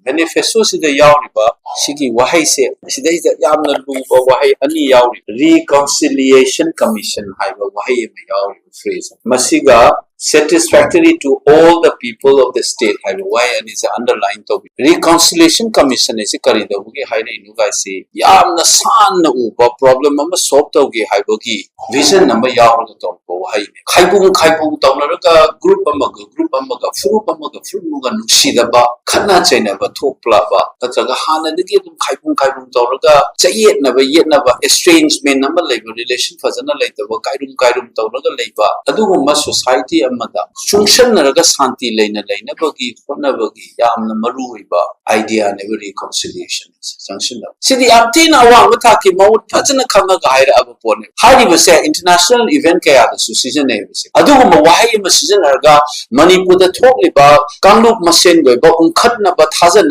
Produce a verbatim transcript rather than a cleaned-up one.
ꯃꯦꯅꯤꯐꯦꯁꯇꯣꯁꯤꯗ ꯌꯥꯎꯔꯤꯕ ꯁꯤꯒꯤ ꯋꯥꯍꯩꯁꯦ, ꯁꯤꯗꯩꯗ ꯌꯥꯝꯅ ꯂꯨꯕ ꯋꯥꯍꯩ ꯑꯅꯤ ꯌꯥꯎꯔꯤ꯫ Reconciliation Commission ꯍꯥꯏꯕ ꯋꯥꯍꯩ ꯑꯃ ꯌꯥꯎꯔꯤꯕ, ꯐ꯭ꯔꯦꯖ꯫ ꯃꯁꯤꯒ Satisfactory to all the people of the state ꯍꯥꯏꯕ ꯋꯥꯍꯩ ꯑꯅꯤꯁꯦ ꯑꯟꯗꯔꯂꯥꯏꯟ ꯇꯧꯕꯤ꯫ ꯔꯤꯀꯟꯁꯤꯂꯤꯌꯦꯁꯟ ꯀꯃꯤꯁꯟ ꯑꯁꯤ ꯀꯔꯤꯗꯧꯕꯒꯤ ꯍꯥꯏꯔꯛꯏꯅꯣ ꯒꯥꯏꯁꯤ ꯌꯥꯝꯅ ꯁꯥꯟꯅ ꯎꯕ, ꯄ꯭ꯔꯣꯕ꯭ꯂꯦꯝ ꯑꯃ ꯁꯣꯜꯕ ꯇꯧꯒꯦ ꯍꯥꯏꯕꯒꯤ ꯚꯤꯖꯟ ꯑꯃ ꯌꯥꯎꯔꯒ ꯇꯧꯔꯛꯄ ꯋꯥꯍꯩꯅꯤ꯫ ꯈꯥꯏꯕꯨꯡ ꯈꯥꯏꯕꯨꯡ ꯇꯧꯅꯔꯒ, ꯒ꯭ꯔꯨꯞ ꯑꯃꯒ ꯒ꯭ꯔꯨꯞ ꯑꯃꯒ, ꯐꯨꯔꯨꯞ ꯑꯃꯒ ꯐꯨꯔꯨꯞ ꯑꯃꯒ ꯅꯨꯡꯁꯤꯗꯕ, ꯈꯠꯅ ꯆꯩꯅꯕ ꯊꯣꯛꯂꯕ, ꯅꯠꯇ꯭ꯔꯒ ꯍꯥꯟꯅꯗꯒꯤ ꯑꯗꯨꯝ ꯈꯥꯏꯕꯨꯡ ꯈꯥꯏꯕꯨꯡ ꯇꯧꯔꯒ ꯆꯌꯦꯠꯅꯕ ꯌꯦꯠꯅꯕ, ꯑꯦꯁꯇ꯭ꯔꯦꯟꯖꯃꯦꯟ ꯑꯃ ꯂꯩꯕ, ꯔꯤꯂꯦꯁꯟ ꯐꯖꯅ ꯂꯩꯇꯕ, ꯀꯥꯏꯔꯨꯝ ꯀꯥꯏꯔꯨꯝ ꯇꯧꯔꯒ ꯂꯩꯕ, ꯑꯗꯨꯒꯨꯝꯕ ꯁꯣꯁꯥꯏꯇꯤ ꯑꯃꯗ ꯆꯨꯡꯁꯟꯅꯔꯒ ꯁꯥꯟꯇꯤ ꯂꯩꯅ ꯂꯩꯅꯕꯒꯤ ꯍꯣꯠꯅꯕꯒꯤ ꯌꯥꯝꯅ ꯃꯔꯨ ꯑꯣꯏꯕ ꯑꯥꯏꯗꯤꯌꯥꯅꯦꯕ ꯔꯤꯀꯟꯁꯤꯂꯤꯌꯦꯁꯟ꯫ ꯆꯪꯁꯤꯟꯅꯕ꯫ ꯁꯤꯗꯤ ꯌꯥꯝ ꯊꯤꯅ ꯑꯋꯥꯡꯕ ꯊꯥꯛꯀꯤ ꯃꯃꯨꯠ ꯐꯖꯅ ꯈꯪꯉꯒ ꯍꯥꯏꯔꯛꯑꯕ ꯄꯣꯠꯅꯦ꯫ ꯍꯥꯏꯔꯤꯕꯁꯦ ꯏꯟꯇꯔꯅꯦꯁꯅꯦꯜ ꯏꯚꯦꯟꯠ ꯀꯌꯥꯗꯁꯨ ꯁꯤꯖꯤꯟꯅꯩꯕꯁꯦ꯫ ꯑꯗꯨꯒꯨꯝꯕ ꯋꯥꯍꯩ ꯑꯃ ꯁꯤꯖꯤꯟꯅꯔꯒ ꯃꯅꯤꯄꯨꯔꯗ ꯊꯣꯛꯂꯤꯕ ꯀꯥꯡꯂꯨꯞ ꯃꯁꯦꯟꯒꯤ ꯑꯣꯏꯕ ꯎꯪꯈꯠꯅꯕ, ꯊꯥꯖꯅꯕ,